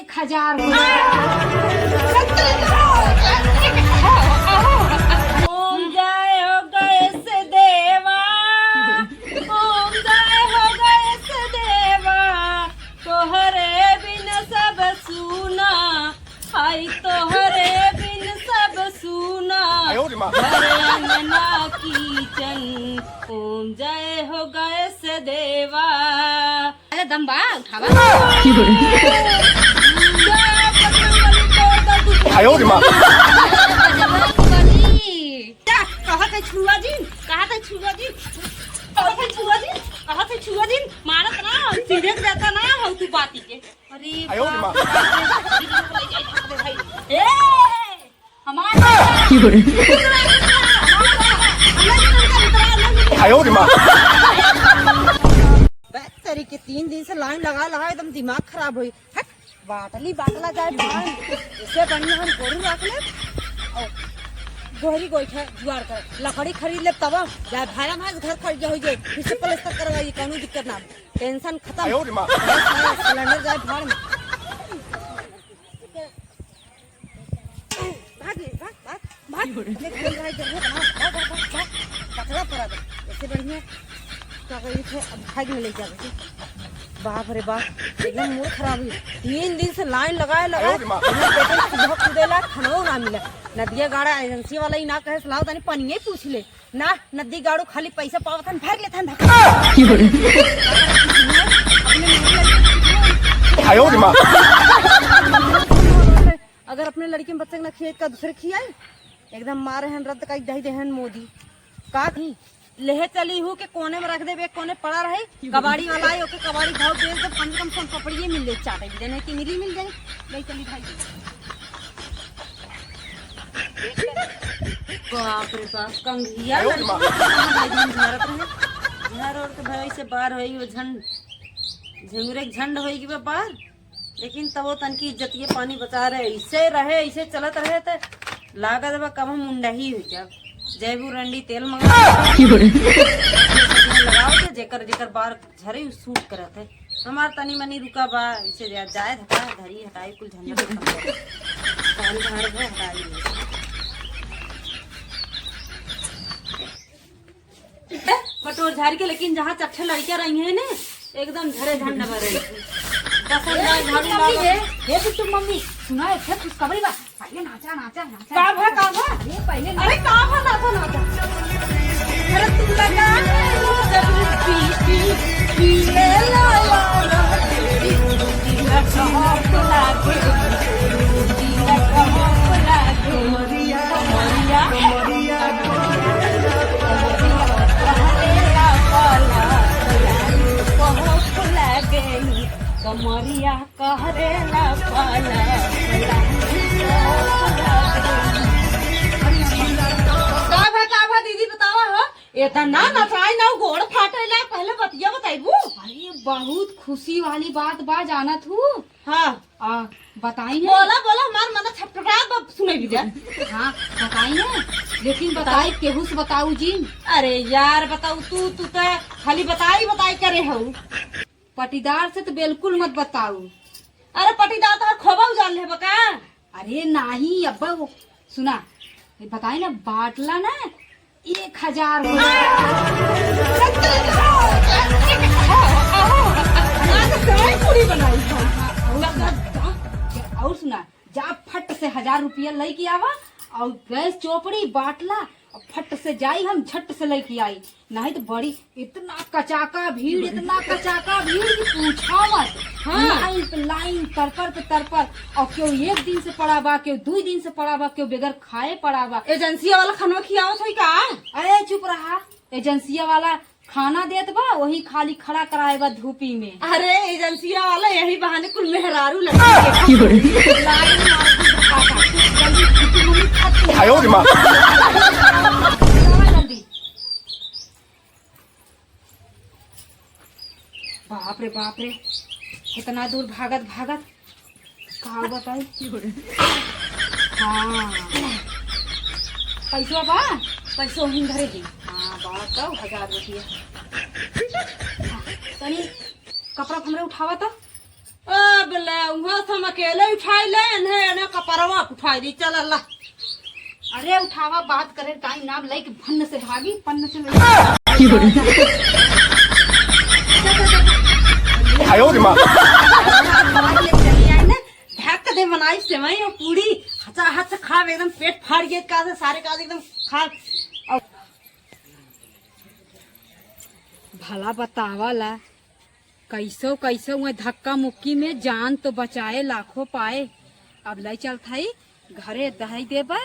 1000 हो। ओम जय हो गणेश देवा, ओम जय हो गणेश देवा, तोहरे बिन सब सुना, आई तोहरे बिन सब सुना, घर अंगना कीचन, ओम जय हो गणेश देवा। अरे दम बा उठावा। बली। कहा थे छुआ जी, कहा थे छुआ जी, कहा थे छुआ जी, कहा थे छुआ जी, मारत ना सीधे के जाता ना हो तू बाती के। अरे बाप रे। ए हमार तरीके 3 दिन से लाइन लगा लगा एकदम दिमाग खराब हुई। हट बाटली बाटला जाए बाहर, इससे बढ़िया हम गोरू रख ले और गोहरी गोईठा जुआर कर लकड़ी खरीद ले, तब जाए भाड़ा मास घर खरीद हो जाए, फिर से प्लास्टर करवाइए, कोनो दिक्कत ना, टेंशन खत्म। सिलेंडर जाए भाड़ में। भाग भाग भाग भाग, अपने घर जाए, जरूरत ना, भाग भाग भाग भाग, कचरा पड़ा दे। इससे बढ़िया क्या करी थे, अब भाग में ले जावे। बाप रे बाप, एकदम मूड खराब हुई। 3 दिन से लाइन लगाए लगाए पेटे सुबह कुदेला, खानो ना मिला। नदिया गाड़ा एजेंसी वाला ही ना कहे सलाह तनी पानी ही पूछ ले ना, नदी गाड़ो खाली पैसा पावत हन, भर लेथन धक्का। अगर अपने लड़के में बच्चे के ना खियाए का दूसरे खियाए? एकदम मारे हन रद्द का दही देहन मोदी का कहीं लेहे चली हूँ के कोने में रख दे, एक कोने पड़ा रहे, कबाड़ी वाला आए ओके कबाड़ी भाव बेच दे, कम से कम सोन पपड़िए मिल ले, चाटे भी देने की मिली मिल जाए। ले चली भाई। बाप रे बाप, कंघिया घर और के भाई से बाहर होई वो झंड झंगुरे के झंड होई कि बाहर, लेकिन तब वो तनकी इज्जतिये पानी बचा रहे। ऐसे रहे, ऐसे चलत रहे तो लागत बा कब हम मुंडा ही हो जाब। जयबू रंडी तेल मंगा लगाओ के जेकर जेकर बार झरे उ सूट करत है। हमार तनी मनी रुका बा, इसे जाए धक्का धरी हटाई कुल झंझट खत्म कर। पानी झाड़ भे हटाई। बटोर झाड़ के, लेकिन जहाँ चट्ठे लड़कियां रही हैं ने, एकदम झरे झंड भरे दसन जाए झाड़ू मम्मी लावा। हे हे बिट्टू मम्मी, सुना एक खुशखबरी बा, पहले नाचा नाचा नाचा। का भा, का भा? अरे पहले। अरे का भा? नाचा नाचा। अरे तू लगा जब पीटी पीले लाया तेरी दिल कहाँ लागे, दिल कहाँ लागे, मरिया मरिया कमरिया कहरेला पाला। का भा, का भा दीदी, बतावा हो, इतना नचाई ना गोड़ फाटेला, पहले बतिया बताइबू। अरे बहुत खुशी वाली बात बा, जानत हूँ। हाँ। आ, बताई है। बोला बोला, हमार मन छटपटा बा, सुने भी जा। हाँ बताई है, लेकिन बताई केहू से बताऊ जी। अरे यार बताऊ, तू तू तो खाली बताई बताई करे हो। पटीदार से तो बिल्कुल मत बताऊ। अरे पटीदार तो खोबा उजाल ले बका? अरे नाही, अब्बा वो सुना, ये बताई ना, बाटला ना 1000 हो। पूरी बनाई। और सुना, जा फट से 1000 रुपया लई के आवा और गैस चोपड़ी बाटला और फट से जाई, हम झट से लेके आई, नहीं तो बड़ी इतना कचाका भीड़, इतना कचाका भीड़ कि पूछा मत। हाँ। लाइन पे लाइन, तरपर पे तरपर, और क्यों एक दिन से पड़ा बा, क्यों 2 दिन से पड़ा बा, क्यों बगैर खाए पड़ा बा। एजेंसी वाला खानवा खियावत होई का? अरे चुप रहा, एजेंसिया वाला खाना देत बा, वही खाली खड़ा कराए बा धूपी में। अरे एजेंसिया वाला यही बहाने कुल मेहरारू लड़की के लाइन मार दी धक्का का। जल्दी तू मम्मी फट 哎呦我的妈！ जल्दी। बाप रे बाप रे, इतना दूर भागत भागत कहा बताई। हाँ, पैसा बा। पैसो ही धरे जी। हाँ बा तो 1000 रुपया। हाँ, तनी कपड़ा हमरे उठावा तो। अब ले उहाँ से हम अकेले उठाई ले, इन्हें इन्हें कपरवा उठाई दी। चल अल्लाह। अरे उठावा, बात करे टाइम ना, लई के भन्न से भागी पन्न से लई। 哎呦我的妈！ ले चली आई ना, ढक दे बनाई सेवई और पूड़ी, हचा हच खा, एकदम पेट फाड़ गया का से सारे का एकदम खा। और भला बतावाला, कैसो कैसो वह धक्का मुक्की में जान तो बचाए लाखों पाए। अब लई चल थई घरे, दही देबै,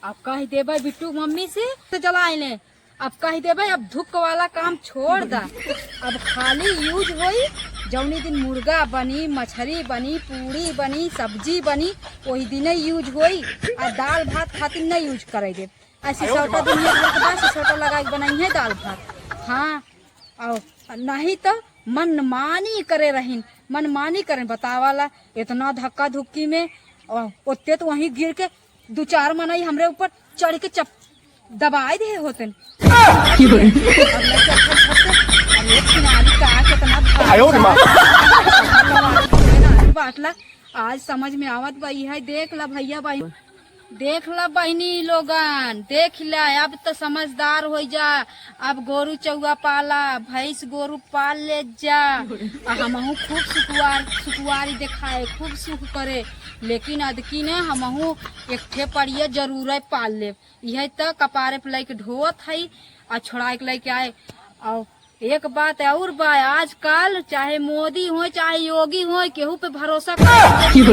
अब कह देबै बिट्टू मम्मी से तो जलाए ले। अब कह देबै अब धुक वाला काम छोड़ दा, अब खाली यूज होई जौनी दिन मुर्गा बनी, मछली बनी, पूड़ी बनी, सब्जी बनी, वही दिने यूज होई आ दाल भात खातिर नहीं यूज करे देब। आ सिसौटा दुनिया भर के बाद सिसौटा लगा के बनाई है दाल भात। हाँ, और नहीं तो मनमानी करे रहीन, मनमानी करें। बतावाला इतना धक्का धुक्की में और ओते तो वहीं गिर के दो चार मनई हमरे ऊपर चढ़ के चप दबाए दे होतन। अब लइका छत से, अरे छिनारी का कितना 哎呦我的妈！ बाटला आज समझ में आवत बई है। देख ला भैया भाई, देख ला बहनी लोगन, देख ला, अब तो समझदार हो जा। अब गोरू चौआ पाला, भैंस गोरू पाल ले जा। आ हमहू खूब सुकुआर सुकुआरी दिखाए, खूब सुख करे, लेकिन अदकी ने हमहू एक ठे पड़िए जरूर है पाल ले। यह तो कपारे पे लैके ढोत है आ छोड़ा के लेके आए। और एक बात और बा, आजकल चाहे मोदी हो चाहे योगी हो, केहू पे भरोसा करे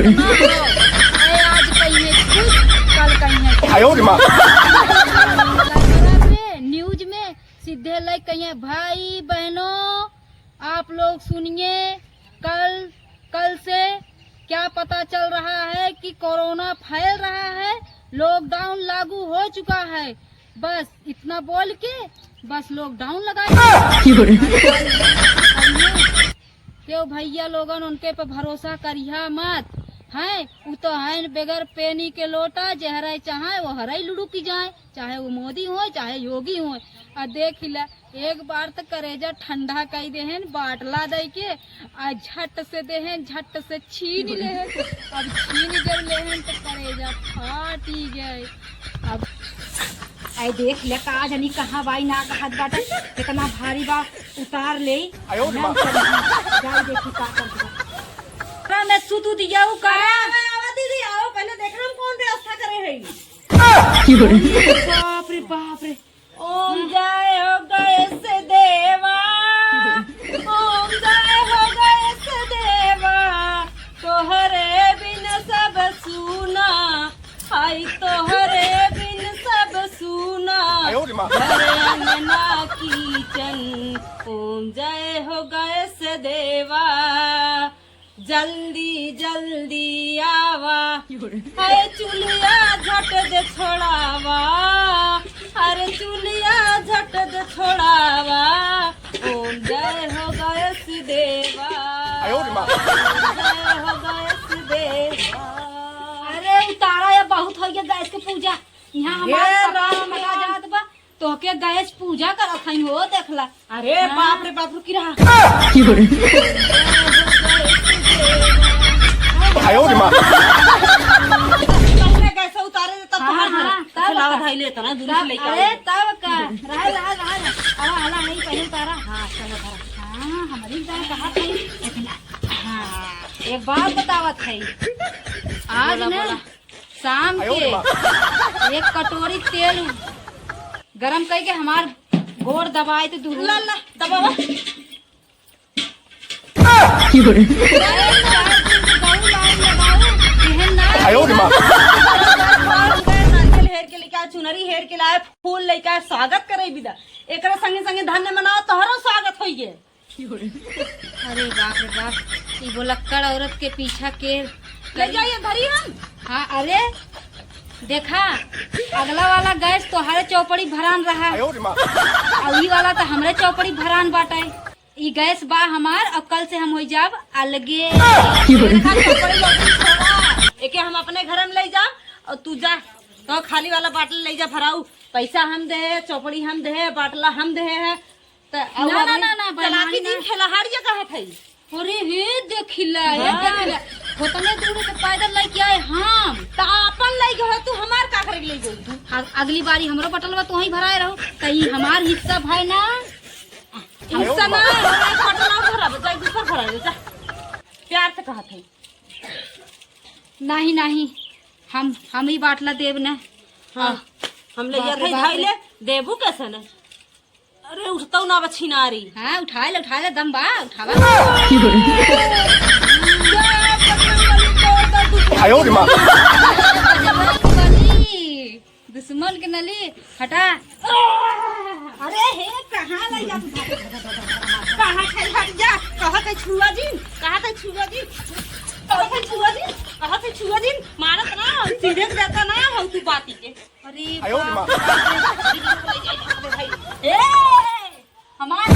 ना हो। अरे आज कहीं कुछ, कल कहीं 哎呦我的妈！ पे न्यूज में सीधे लाइक कहिए, भाई बहनों आप लोग सुनिए, कल कल से क्या पता चल रहा है कि कोरोना फैल रहा है, लॉकडाउन लागू हो चुका है। बस इतना बोल के बस लॉकडाउन लगा। क्यों भैया लोगन उनके पे भरोसा करिहा मत है। उ तो है बगैर पेनी के लोटा, जहरा चाहे वो हराई लुढ़की जाए, चाहे वो मोदी हो चाहे योगी हो। आ देख ला, एक बार तो करेजा ठंडा कई देहन बाटला दे के, आ झट से देहन झट से छीन लेहन। अब छीन जब लेहन तो करेजा फाट ही गए। अब आई देख ले का जानी कहाँ बाई ना कहत बाटे, कितना भारी बा, उतार ले। 哎呦我的妈！ जाई देखी का करत बा। मैं सुतू दिया उ का। आवा दीदी आओ, पहले देख रहा हम कौन व्यवस्था करे है। बाप रे बाप रे। ओम जय हो गणेश देवा, ओम जय हो गणेश देवा, तोहरे बिन सब सुना आई, तोहरे बिन सब सुना, 哎呦我的妈！ घर अंगना कीचन, ओम जय हो गणेश देवा, जल्दी जल्दी आवा, अरे चुलिया झट दे छोड़ावा, अरे चुलिया झट दे छोड़ावा, ओम जय हो गणेश देवा, 哎呦我的妈！ जय हो गणेश देवा। अरे उतारा ये बहुत हो गया गैस के पूजा। यहाँ हमारे हे कपार राम। मरा जात बा, तोहके गैस पूजा करत हई हो देखला। अरे बाप रे बाप, रुकी रहा। 哎呦我的妈！ पहले कैसे उतारे तब हाँ, तोहार हाँ, घर। तब अच्छा, लावा का। भाई ले तना दूर से तब लेके अरे आओ। तब का रहा रहा रहा अला अला नहीं पहले उतारा। हाँ चलो उतारा। हाँ हमारी जान कहा थी, लेकिन हाँ एक बात बतावत है आज बोला, ना बोला। शाम 哎呦我的 के 妈！ एक कटोरी तेल गरम करके हमार गोड़ दबाए तो दूर ला ला दबावा। 哎呦我的妈！ नारियल हेर के लेके आए, चुनरी हेर के लाए, फूल लेके आए, स्वागत करे विदा। एकरा संगे संगे धन्य मनाओ, तोहरो स्वागत होइए। अरे बाप रे बाप, ई बोलक्कड़ औरत के पीछा के ले जाइए धरी हम। हाँ अरे देखा, अगला वाला गैस तोहारे चौपड़ी भरान रहा 哎呦我的妈！ और ई वाला तो हमरे चौपड़ी भरान बाटे। ई गैस बा हमार, और कल से हम हो जाब अलगे। देखा, चौपड़ी लौटी छोड़ा। एके हम अपने घर में ले जा और तू जा तो खाली वाला बाटला ले जा भराऊ। पैसा हम दे, चौपड़ी हम दे, बाटला हम दे है। तो ना, ना, ना, ना, चलाकी बेईमानी दिन ना। खेलहाड़ जगह है। अरे हे देखिला, हे देखिला, होतने दूर से पैदल लेके आए हम। त अपन लई गए तू, हमार का करे ले गई तू? अगली बारी हमरो बटलवा तू ही भराए रहो, त ई हमार हिस्सा भाई ना। हिस्सा ना, हमार बटलवा भरा जाए, दूसर भरा जा। प्यार से कहत है। नहीं नहीं, हम ही बाटला देव ना। हाँ, हम ले बाप रे जाते बाप भाई रे। ले देबू कैसे ना? अरे उठता ना बछिनारी। हाँ, उठा ले, उठा ले, दम बा, उठावा। 哎呦我的妈！ बली, दुश्मन के नली हटा। अरे हे, कहाँ ले जा तू? कहाँ खाई? हट जा। कहाँ के छुआ जी, कहाँ के छुआ जी, कहाँ के छुआ जी, कहा थे छुआ दिन मारत ना, सीधे के जाता ना हो तू बाती के। अरे 哎呦我的妈！ ए, हमार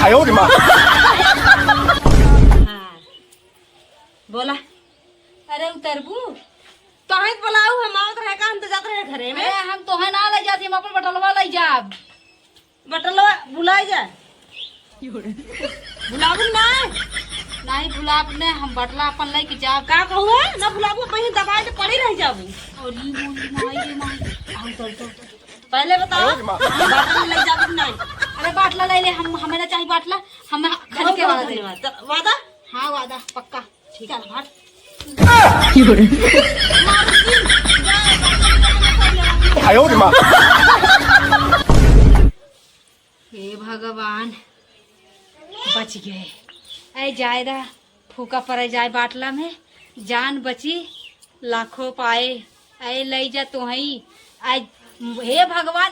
哎呦我的妈！ हाँ बोला। अरे उतरबू? तो ही बोलाऊ, हम आवत रहे का? हम तो जात रहे घरे में। अरे हम तोहे ना ले जाती, हम अपन बटलवा ले जाब। बटलवा बुलाई जा, बुलाबू ना? नहीं बुलाब ने, हम बटला अपन ले के जाब। का कहू है ना बुलाबू, बहिन दबाई तो पड़ी रह जाबू। और ई मोरी माई रे माई, आओ उतर उतर उतर। पहले बताओ, 哎呦我的妈！ बटल ले जाबू नहीं? अरे बाटला ले ले, हम हमें ना चाहिए बाटला, हमें खरीद के वाला दे। धन्यवाद। चल, वादा। हाँ, वादा पक्का। ठीक है, हट। 哎呦我的妈！ हे भगवान, बच गए। ऐ जायदा फूका पर जाए बाटला में, जान बची लाखों पाए। ऐ लई जा तुहई। ऐ हे भगवान।